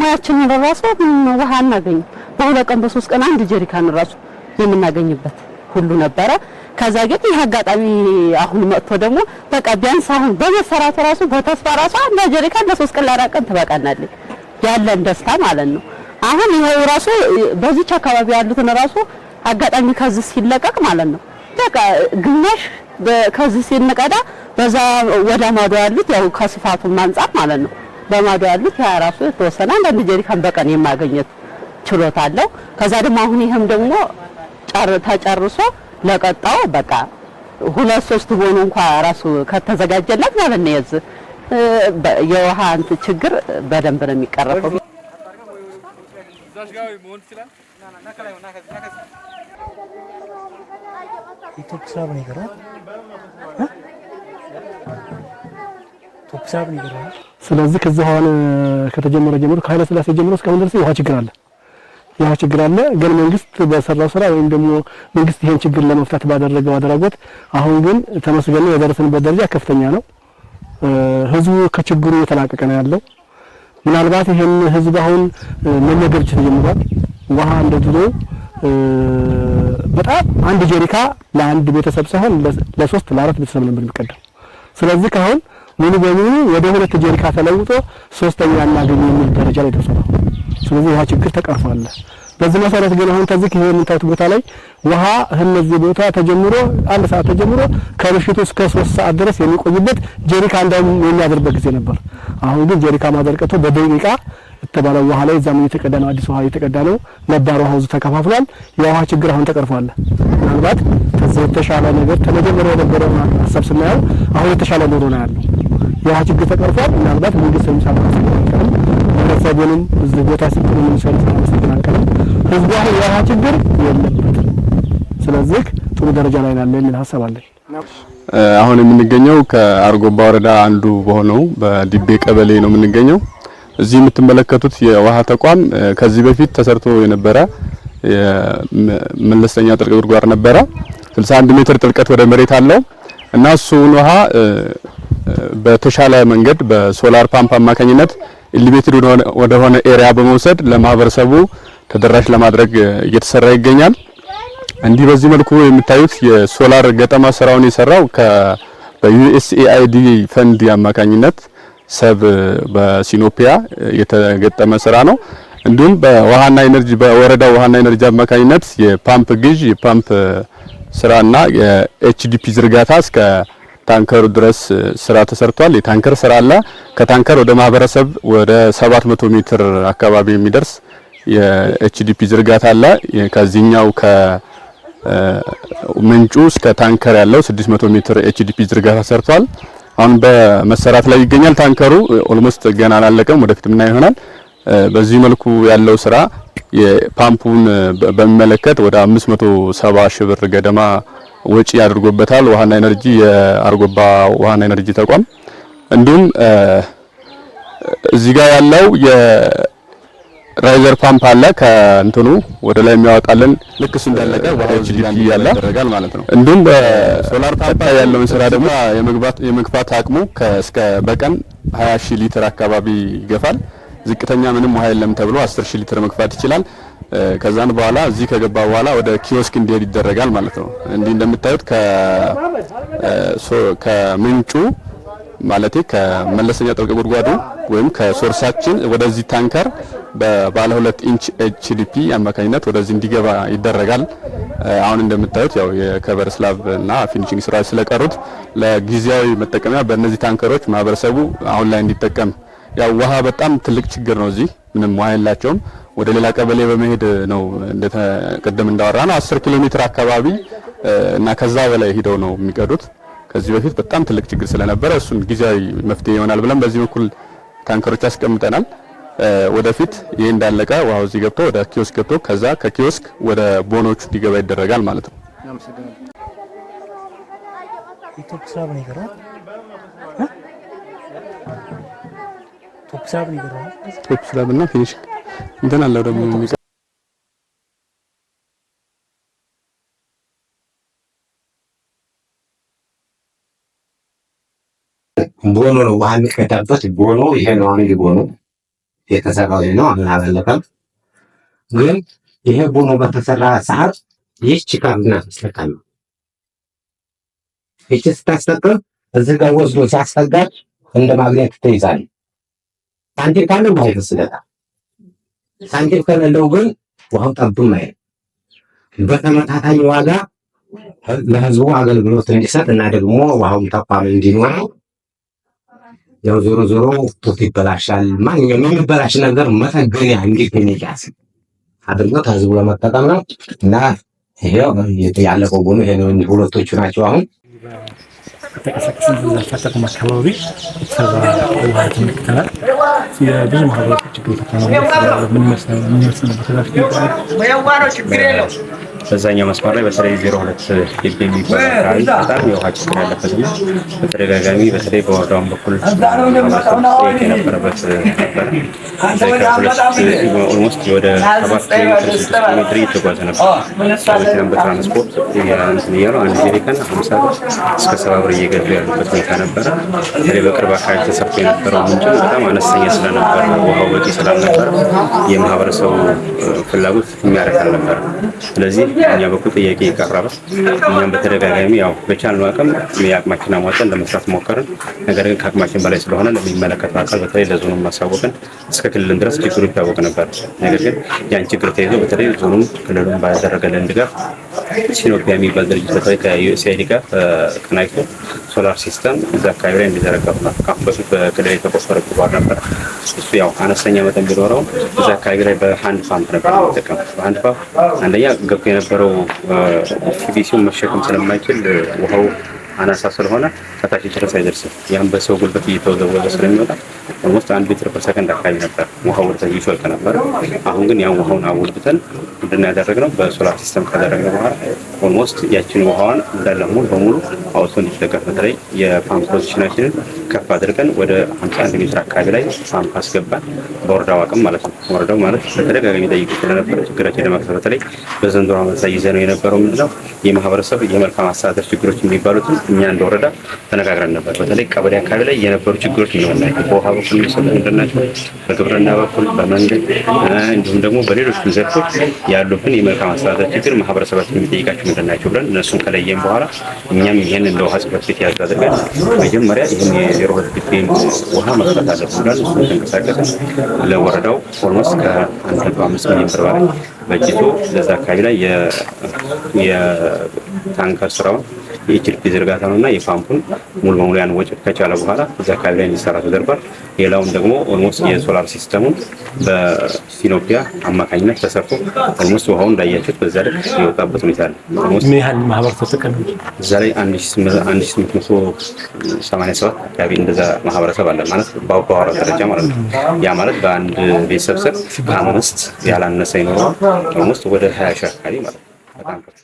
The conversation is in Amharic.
ሙያችንን ራሱ ውሃ አናገኝም። በ2 ቀን በ3 ቀን አንድ ጀሪካን ራሱ የምናገኝበት ሁሉ ነበረ። ከዛ ግን ይህ አጋጣሚ አሁን መጥቶ ደግሞ በቃ ቢያንስ አሁን በመሰራቱ ራሱ በተስፋ ራሱ አንድ ጀሪካን ለ3 ቀን ለ4 ቀን ትበቃናለች፣ ያለን ደስታ ማለት ነው። አሁን ይኸው ራሱ በዚች አካባቢ ያሉትን ራሱ አጋጣሚ ከዚህ ሲለቀቅ ማለት ነው በቃ ግማሽ ከዚህ ሲንቀዳ በዛ ወደ ማዶ ያሉት ያው ከስፋቱ አንጻር ማለት ነው በማዶ ያሉት ያ ራሱ የተወሰነ አንዳንድ ጀሪካን በቀን የማገኘት ችሎታ አለው። ከዛ ደግሞ አሁን ይሄም ደግሞ ተጨርሶ ለቀጣው በቃ ሁለት ሶስት ቦኖ እንኳ ራሱ ከተዘጋጀለት ማለት ነው የዚህ የውሃ እንትን ችግር በደንብ ነው የሚቀረፈው። Top slab ነው የቀረው። Top slab ነው የቀረው። ስለዚህ ከዚህ አሁን ከተጀመረ ጀምሮ፣ ከኃይለ ሥላሴ ጀምሮ እስካሁን ድረስ የውሃ ችግር አለ። የውሃ ችግር አለ። ግን መንግስት በሰራው ስራ ወይም ደግሞ መንግስት ይሄን ችግር ለመፍታት ባደረገው አድራጎት አሁን ግን ተመስገን ነው፣ የደረስንበት ደረጃ ከፍተኛ ነው። ህዝቡ ከችግሩ የተላቀቀ ነው ያለው። ምናልባት ይሄን ህዝብ አሁን መመገብ ተጀምሯል። ውሃ እንደ ድሮ በጣም አንድ ጀሪካ ለአንድ ቤተሰብ ሳይሆን ለሶስት ለአራት ቤተሰብ ነበር የሚቀዳው። ስለዚህ ካሁን ሙሉ በሙሉ ወደ ሁለት ጀሪካ ተለውጦ ሶስተኛ እናገኝ የሚል ደረጃ ላይ ደርሷል። ስለዚህ ውሃ ችግር ተቀርፏል። በዚህ መሰረት ግን አሁን ተዚህ ይሄ የምታዩት ቦታ ላይ ውሃ እነዚህ ቦታ ተጀምሮ 1 ሰዓት ተጀምሮ ከምሽቱ እስከ 3 ሰዓት ድረስ የሚቆይበት፣ ጀሪካ እንዳውም የሚያድርበት ጊዜ ነበር። አሁን ግን ጀሪካ ማደር ቀርቶ በደቂቃ የተባለው ውሃ ላይ እዛም እየተቀዳ ነው፣ አዲስ ውሃ እየተቀዳ ነው። ነባር ውሃው ተከፋፍሏል። የውሃ ችግር አሁን ተቀርፏል። ምናልባት ከዚህ የተሻለ ነገር ከመጀመሪያው የነበረውን ሀሳብ ስናየው አሁን የተሻለ ኑሮ ነው ያለው። የውሃ ችግር ተቀርፏል። ምናልባት መንግስት ሳናመሰግን አንቀርም። ህብረተሰቡንም እዚህ ቦታ ሲጥሩ የሚሰሩ ሳናመሰግን አንቀርም። ህዝቡ አሁን የውሃ ችግር የለበትም። ስለዚህ ጥሩ ደረጃ ላይ ያለ የሚል ሀሳብ አለኝ። አሁን የምንገኘው ከአርጎባ ወረዳ አንዱ በሆነው በዲቤ ቀበሌ ነው የምንገኘው። እዚህ የምትመለከቱት የውሃ ተቋም ከዚህ በፊት ተሰርቶ የነበረ መለስተኛ ጥልቅ ጉድጓድ ነበረ። 61 ሜትር ጥልቀት ወደ መሬት አለው እና እሱን ውሃ በተሻለ መንገድ በ solar pump አማካኝነት elevated ወደሆነ area በመውሰድ ለማህበረሰቡ ተደራሽ ለማድረግ እየተሰራ ይገኛል። እንዲህ በዚህ መልኩ የምታዩት የሶላር ገጠማ ስራውን የሰራው በዩኤስኤአይዲ ፈንድ አማካኝነት ሰብ በሲኖፒያ የተገጠመ ስራ ነው። እንዲሁም በውሃና ኤነርጂ፣ በወረዳው ውሃና ኤነርጂ አማካኝነት የፓምፕ ግዥ፣ የፓምፕ ስራና የ HDP ዝርጋታ እስከ ታንከሩ ድረስ ስራ ተሰርቷል። የታንከር ስራ አለ። ከታንከር ወደ ማህበረሰብ ወደ 700 ሜትር አካባቢ የሚደርስ የ HDP ዝርጋታ አለ። ከዚህኛው ከምንጩ እስከ ታንከር ያለው 600 ሜትር HDP ዝርጋታ ሰርቷል። አሁን በመሰራት ላይ ይገኛል። ታንከሩ almost ገና አላለቀም፣ ወደፊት ምናየው ይሆናል። በዚህ መልኩ ያለው ስራ የፓምፑን በሚመለከት ወደ 570 ሺህ ብር ገደማ ወጪ አድርጎበታል። ውሃና ኤነርጂ፣ የአርጎባ ውሃና ኤነርጂ ተቋም። እንዲሁም እዚህ ጋር ያለው የ riser pump አለ፣ ከእንትኑ ወደ ላይ የሚያወጣልን። ልክ እሱ እንዳለቀ ውሃ HDP ያለ ይደረጋል ማለት ነው። እንዲሁም በ solar pump ያለውን ስራ ደግሞ የመግፋት አቅሙ እስከ በቀን 20 ሺህ ሊትር አካባቢ ይገፋል። ዝቅተኛ ምንም ውሃ የለም ተብሎ 10 ሺህ ሊትር መግፋት ይችላል። ከዛን በኋላ እዚህ ከገባ በኋላ ወደ ኪዮስክ እንዲሄድ ይደረጋል ማለት ነው። እንዲህ እንደምታዩት ከምንጩ፣ ማለቴ ከመለሰኛ ጥልቅ ጉድጓዱ ወይም ከ source ኣችን ወደዚህ ታንከር በባለ 2 ኢንች HDP አማካኝነት ወደዚህ እንዲገባ ይደረጋል። አሁን እንደምታዩት ያው የ cover slab እና finishing ስራዎች ስለቀሩት ለጊዜያዊ መጠቀሚያ በእነዚህ ታንከሮች ማህበረሰቡ አሁን ላይ እንዲጠቀም፣ ያው ውሃ በጣም ትልቅ ችግር ነው። እዚህ ምንም ውሃ የላቸውም። ወደ ሌላ ቀበሌ በመሄድ ነው፣ ቅድም እንዳወራነው 10 ኪሎ ሜትር አካባቢ እና ከዛ በላይ ሂደው ነው የሚቀዱት። ከዚህ በፊት በጣም ትልቅ ችግር ስለነበረ እሱን ጊዜያዊ መፍትሄ ይሆናል ብለን በዚህ በኩል ታንከሮች አስቀምጠናል። ወደፊት ይሄ እንዳለቀ ውሃው እዚህ ገብቶ ወደ ኪዮስክ ገብቶ ከዛ ከኪዮስክ ወደ ቦኖቹ እንዲገባ ይደረጋል ማለት ነው። Top slab ነው የቀረው። Top slab ነው የቀረው። Top slab እና finish እንትን አለው ደግሞ። ቦኖ ነው፣ ውሃ የሚቀዳበት ቦኖ ይሄ ነው። አንድ ቦኖ የተሰራው ይሄ ነው። አሁን አላለቀም። ግን ይሄ ቦኖ በተሰራ ሰዓት ይህች ካርድ ናት አስጠቃሚ። ይህች ስታስጠቅም እዚህ ጋር ወስዶ ሲያስጠጋች እንደ ማግኔት ትይዛለች። ሳንቲም ካለው ውሃ ይፈስለታል። ሳንቲም ከሌለው ግን ውሃው ጠብም አይልም። በተመጣጣኝ ዋጋ ለህዝቡ አገልግሎት እንዲሰጥ እና ደግሞ ውሃውም ተቋም እንዲኖረው ያው ዞሮ ዞሮ ጡት ይበላሻል። ማንኛውም የሚበላሽ ነገር መጠገኛ እንዲገኝ ያስ አድርጎ ከህዝቡ ለመጠቀም ነው እና ይሄው ያለቀው ቦኖ ይሄ ነው። ሁለቶቹ ናቸው አሁን የተቀሰቀሰ ዛልፈጠቅም አካባቢ የተሰራ ውሃ ተመልክተናል። የብዙ ማህበረሰብ ችግር የፈታ ነው። ምን ይመስላል? ምን ይመስል ነበር? ከዛ በፊት ነበረ? በዛኛው መስመር ላይ በተለይ 02 ግቢ የሚባል አካባቢ በጣም የውሃ ችግር ያለበት እና በተደጋጋሚ በተለይ በወረዳውን በኩል ማህበረሰቡ ሲጠየቅ የነበረበት ነበረ። Almost ወደ 7 ኪሎ ሜትር፣ 6 ኪሎ ሜትር እየተጓዘ ነበር። በመኪናም በትራንስፖርት እንትን እያሉ 1 ጀሪካን 50 ብር እስከ 70 ብር እየገዙ ያሉበት ሁኔታ ነበረ። በተለይ በቅርብ አካባቢ ተሰርቶ የነበረው ምንጭ በጣም አነስተኛ ስለነበረ፣ ውሃው በቂ ስላልነበረ የማህበረሰቡ ፍላጎት የሚያረካ አልነበረ። ስለዚህ እኛ በኩል ጥያቄ የቀረበ እኛም በተደጋጋሚ ያው በቻልነው አቅም የአቅማችን አሟጠን ለመስራት ሞከርን። ነገር ግን ከአቅማችን በላይ ስለሆነ ለሚመለከተው አካል በተለይ ለዞኑ ማሳወቅን እስከ ክልልም ድረስ ችግሩ ይታወቅ ነበር። ነገር ግን ያን ችግር ተይዞ በተለይ ዞኑም ክልሉም ባደረገልን ድጋፍ ሲኖፒያ የሚባል ድርጅት በተለይ ከዩኤስአይዲ ጋር ተቀናጅቶ solar system እዛ አካባቢ ላይ እንዲዘረጋ ሆኗል። ከአሁን በፊት በክልል የተቆፈረ ጉድጓድ ነበር። እሱ ያው አነስተኛ መጠን ቢኖረውም እዛ አካባቢ ላይ በ hand pump ነበር የሚጠቀም። በ hand pump አንደኛ ገብቶ የነበረው PVC ውን መሸከም ስለማይችል፣ ውሃው አናሳ ስለሆነ ከታች ድረስ አይደርስም። ያም በሰው ጉልበት እየተወዘወዘ ስለሚወጣ almost 1 ሊትር per ሰከንድ አካባቢ ነበር ውሃው ወደ ታች ይሾልክ ነበር። አሁን ግን ያን ውሃውን አጎልብተን ምንድን ነው ያደረግነው? በ solar system ካደረግነው በኋላ almost ያችን ውሃዋን እንዳለ ሙሉ በሙሉ አውጥቶ እንዲጠቀም በተለይ የ pump position ኣችንን ከፍ አድርገን ወደ 51 ሜትር አካባቢ ላይ ፓምፕ አስገባን። በወረዳው አቅም ማለት ነው። ወረዳው ማለት በተደጋጋሚ ጠይቅ ስለነበረ ችግራችን ለመቅረፍ በተለይ በዘንድሮ ዓመት ላይ ይዘነው የነበረው ምንድነው የማህበረሰብ የመልካም አስተዳደር ችግሮች የሚባሉትን እኛ እንደ ወረዳ ተነጋግረን ነበር። በተለይ ቀበሌ አካባቢ ላይ የነበሩ ችግሮች ምን ናቸው? በውሃ በኩል የሚሰጡ ምንድን ናቸው? በግብርና በኩል፣ በመንገድ እንዲሁም ደግሞ በሌሎች ዘርፎች ያሉብን የመልካም አስተዳደር ችግር ማህበረሰባችን የሚጠይቃቸው ምንድን ናቸው ብለን እነሱን ከለየን በኋላ እኛም ይህን እንደ ውሃ ጽሕፈት ቤት ያዝ አድርገን መጀመሪያ ይህን የ02 ግቢ ውሃ መፍታት አለብን ብለን እሱን ተንቀሳቀስን። ለወረዳው almost ከ1.5 ሚሊዮን ብር በላይ በጅቶ ለዛ አካባቢ ላይ የታንከር ስራውን፣ የ HLP ዝርጋታ ነው እና የፓምፑን ሙሉ በሙሉ ያን ወጪ ከቻለ በኋላ እዛ አካባቢ ላይ እንዲሰራ ተደርጓል። ሌላውን ደግሞ almost የ solar system ኡን በሲኖፒያ አማካኝነት ተሰርቶ almost ውሃውን እንዳያችሁት በዛ ልክ የወጣበት ሁኔታ አለ። Almost ምን ያህል ማህበረሰብ ጥቅም? እዛ ላይ 1887 አካባቢ እንደዛ ማህበረሰብ አለ ማለት በአባወራ ደረጃ ማለት ነው። ያ ማለት በአንድ ቤተሰብ ስር ከአምስት ያላነሰ ይኖረዋል። Almost ወደ 20,000 አካባቢ ማለት ነው። በጣም ከፍተኛ።